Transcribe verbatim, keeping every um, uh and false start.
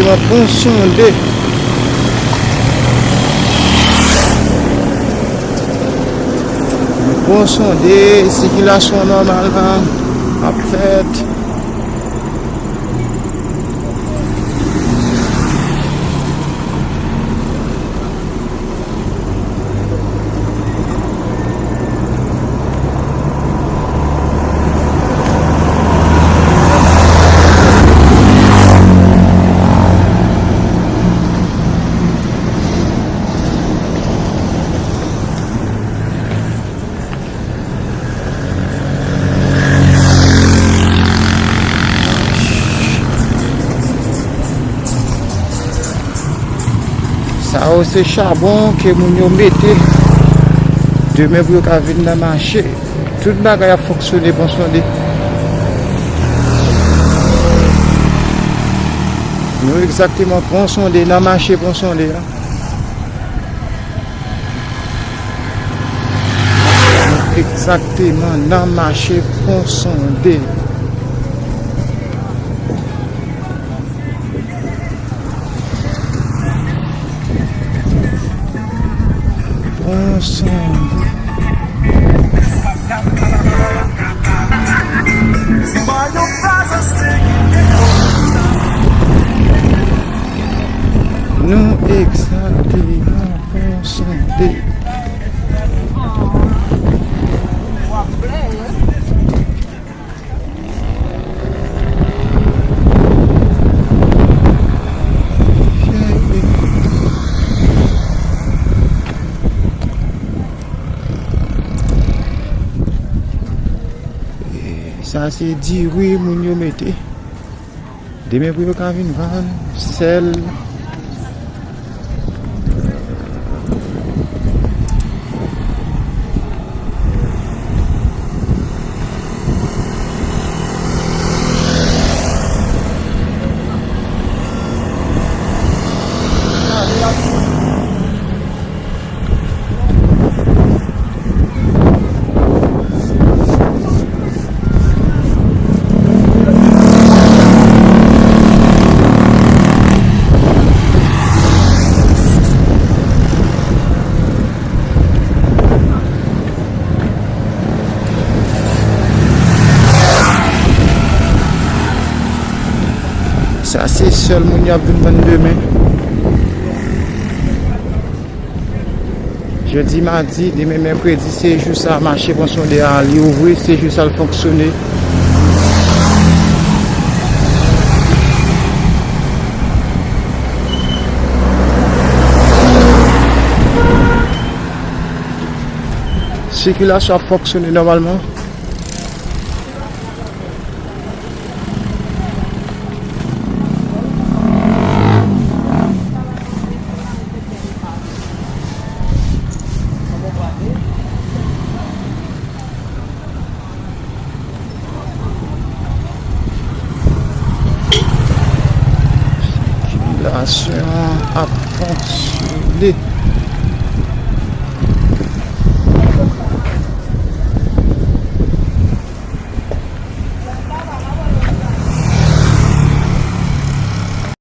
Pon Sonde. Pon Sonde, sikilasyon nòmalman ap fèt. Sa yo se chabon ke moun yo mete demen pou yo ka vin nan mache. Tout bagay ap fonksyone Pon Sonde. Nou egzakteman Pon Sonde, nan mache Pon Sonde a. Egzakteman nan mache Pon Sonde. Pon Sonde. Nou egzakteman Pon Sonde. Sa se diri moun yo mete. Demen pou yo ka vin vann sèl. Sa se sèl moun y ap vin vann demen. Jodi, madi, demen, mèkredi, se jou sa mache Pon Sonde a li ouvri, se jou sa l fonksyone. Sikilasyon ap fonksyone nòmalman. Sikilasyon ap fonksyone.